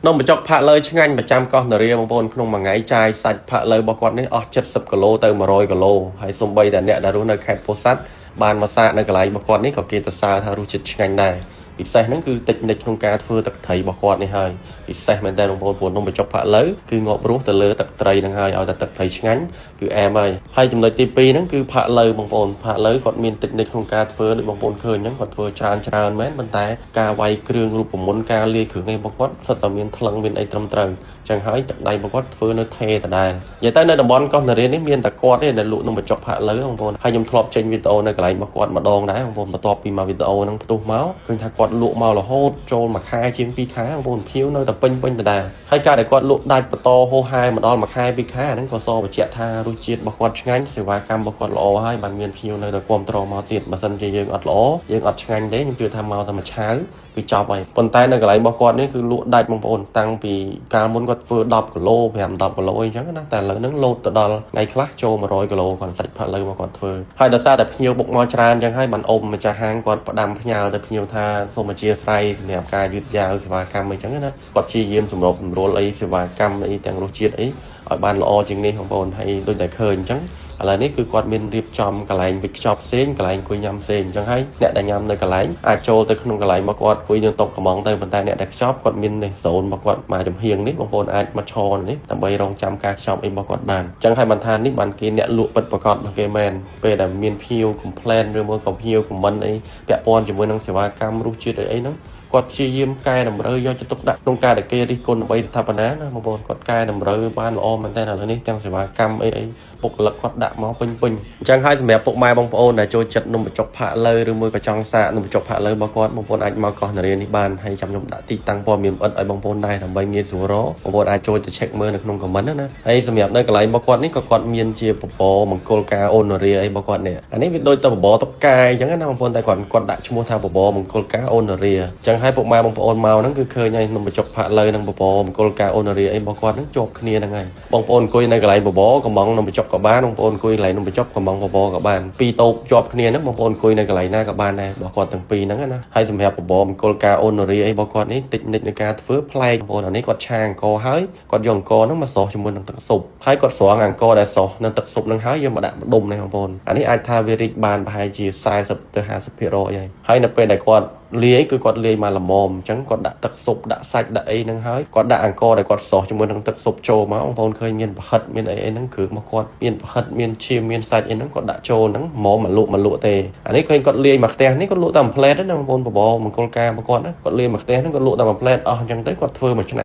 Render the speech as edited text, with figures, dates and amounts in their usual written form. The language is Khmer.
នំបញ្ចុកផាក់លើឆ្ងាញ់ប្រចាំកោះនរាបងប្អូនក្នុងមួយថ្ងៃចាយសាច់ផាក់លើរបស់គាត់នេះអស់70គីឡូទៅ100គីឡូហើយសំបីតែអ្នកដែលរស់នៅខេត្តពោធិ៍សាត់បានមកសាកនៅកន្លែងរបស់គាត់នេះក៏គេសរសើរថារសជាតិឆ្ងាញ់ដែរពិសេសហ្នឹងគឺតិចនិចក្នុងការធ្វើទឹកត្រីរបស់គាត់នេះហើយពិសេសមែនតើបងប្អូនព្រោះនំបញ្ចុកផាក់លើគឺងាប់រស់ទៅលើទឹកត្រីហ្នឹងហើយឲ្យតែទឹកត្រីឆ្ងាញ់គឺអែមហើយហើយចំណុចទី2ហ្នឹងគឺផាក់លើបងប្អូនផាក់លើគាត់មានតិចនិចក្នុងការធ្វើដូចបងប្អូនឃើញហ្នឹងគាត់ធ្វើច្រើនច្រើនមែនប៉ុន្តែការវាយគ្រឿងរូបមន្តការលាយគ្រឿងអីរបស់គាត់សុទ្ធតែមានថ្លឹងមានអីត្រឹមត្រូវចឹងហើយទឹកដៃរបស់គាត់ធ្វើនៅថេដដែលនិយាយទៅនៅតំបន់កោះនរានេះមានតែគាត់ទេដែលលក់នំបញ្ចុកផាក់លើបងប្អូនហើយខ្ញុំធ្លាប់ចេញវីដេអូនៅកន្លែងរបស់គាត់ម្ដងដែរបងប្អូនបន្ទាប់ពីមកវីដេអូហ្នឹងផ្ទុះមកឃើញថាគាត់លក់មករហូតចូលមួយខែជាង2ខែបងប្អូនភ្ញៀវនៅតែពេញពេញដដែលហើយការដែលគាត់លក់ដាច់បន្តហោហែមកដល់មួយខែពីរខែអាហ្នឹងក៏សបញ្ជាក់ថារសជាតិរបស់គាត់ឆ្ងាញ់សេវាកម្មរបស់គាត់ល្អហើយបានមានភ្ញៀវនៅតែគ្រប់គ្រងមកទៀតបើសិនជាយើងអត់ល្អយើងអត់ឆ្ងាញ់ទេខ្ញុំជឿថាមកតែមួយឆាវគឺចប់ហើយប៉ុន្តែនៅកន្លែងរបស់គាត់នេះគឺលក់ដាច់បងប្អូនតាំងពីកាលមុនគាត់ធ្វើ10គីឡូ5 10គីឡូអីចឹងណាតែឥឡូវហ្នឹងលោតទៅដល់ថ្ងៃខ្លះចូល100គីឡូគាត់សាច់ផាក់លើមកគាត់ធ្វើហើយដោយសារតែភ្ញៀវបុកមកច្រើនចឹងហើយបានអ៊ំម្ចាស់ហាងគាត់ផ្ដាំផ្ញើទៅភ្ញៀវថាសូមអធិស្ឋានសម្រាប់ការយឺតយ៉ាវសេវាកម្មអីចឹងណាគាត់ព្យាយាមសម្របសម្រួលអីសេវាកម្មអីទាំងរសជាតិអីឲ្យបានល្អជាងនេះបងប្អូនហើយដូចតែឃើញអញ្ចឹងឥឡូវនេះគឺគាត់មានរៀបចំកន្លែងវេចខ្ចប់ផ្សេងកន្លែងអង្គុយញ៉ាំផ្សេងអញ្ចឹងហើយអ្នកដែលញ៉ាំនៅកន្លែងអាចចូលទៅក្នុងកន្លែងរបស់គាត់អង្គុយនៅតុកំងទៅប៉ុន្តែអ្នកដែលខ្ចប់គាត់មាននេះ zone របស់គាត់មកចំហៀងនេះបងប្អូនអាចមកឈរនេះដើម្បីរងចាំការខ្ចប់អីរបស់គាត់បានអញ្ចឹងហើយបានថានេះបានគេអ្នកលក់ពិតប្រាកដរបស់គេមែនពេលដែលមានភ្ញៀវ complain ឬមួយក៏ភ្ញៀវ comment អីពាក់ព័ន្ធជាមួយនឹងសេវាកម្មរសជាតិអីអីហ្នឹងគាត់ព្យាយាមកែតម្រូវយកចិត្តទុកដាក់ក្នុងការដែលគេរិះគន់ដើម្បីស្ថាបនាណាបងប្អូនគាត់កែតម្រូវបានល្អមែនតើឥឡូវនេះទាំងសេវាកម្មអីអីបុគ្គលិកគាត់ដាក់មកពេញពេញអញ្ចឹងហើយសម្រាប់ពុកម៉ែបងប្អូនដែលចូលចិត្តនំបញ្ចុកផាក់លើឬមួយក៏ចង់សាកនំបញ្ចុកផាក់លើរបស់គាត់បងប្អូនអាចមកកោះនរានេះបានហើយចាំខ្ញុំដាក់ទីតាំងព័ត៌មានល្អិតឲ្យបងប្អូនដែរដើម្បីងាយស្រួលរកបងប្អូនអាចចូលទៅ check មើលនៅក្នុង comment ណាហើយសម្រាប់នៅកន្លែងរបស់គាត់នេះក៏គាត់មានជាបបរមង្គលការអូននរាអីរបស់គាត់នេះអានេះវាដូចទៅបបរតុកកែអញ្ចឹងណាបងប្អូនតែគាត់គាត់ដាក់ឈ្មោះថាបបរមង្គលការអូននរាអញ្ចឹងហើយពុកម៉ែបងប្អូនមកហ្នឹងគឺឃើញហើយនំបញ្ចុកផាក់លើនិងបបរមង្គលការអូននរាអីរបស់គាត់ហ្នឹងជាប់គ្នាហ្នឹងហើយបងប្អូនអង្គុយនៅកន្លែងបបរកំងនំបញ្ចុកក៏បានបងប្អូនអង្គុយកន្លែងនំបញ្ចុកកំងបបរក៏បានពីរតូបជាប់គ្នាហ្នឹងបងប្អូនអង្គុយនៅកន្លែងណាក៏បានដែររបស់គាត់ទាំងពីរហ្នឹងណាហើយសម្រាប់បបរមង្គលការអូននរាអីរបស់គាត់នេះតិចនិចในការធ្វើប្លែកបងប្អូនអានេះគាត់ឆាអង្ករហើយគាត់យកអង្ករហ្នឹងមកស្រុះជាមួយនឹងទឹកស៊ុបហើយគាត់ស្រង់អង្ករដែលស្រុះនឹងទឹកស៊ុបហ្នឹងហើយយកមកដាក់ម្ដុំនេះបងប្អូនអានេះអាចថាវារីកបានប្រហែលជា40ទៅ50%ហើយហើយនៅពេលដែលគាត់លាយគឺគាត់លាយមកល្មមអញ្ចឹងគាត់ដាក់ទឹកស៊ុបដាក់សាច់ដាក់អីហ្នឹងហើយគាត់ដាក់អង្ករដែលគាត់ស្រុះជាមួយនឹងទឹកស៊ុបចូលមកបងប្អូនឃើញមានប្រហិតមានអីអីហ្នឹងគ្រឿងរបស់គាត់មានប្រហិតមានឈាមមានសាច់អីហ្នឹងគាត់ដាក់ចូលហ្នឹងហ្មងមកលក់មកលក់ទេអានេះឃើញគាត់លាយមកខ្ទះនេះគាត់លក់តែមួយផ្លែតណាបងប្អូនបបរមង្គលការរបស់គាត់ណាគាត់លាយមកខ្ទះហ្នឹងគាត់លក់តែមួយផ្លែតអស់អញ្ចឹងទៅគាត់ធ្វើមួយឆ្នាំ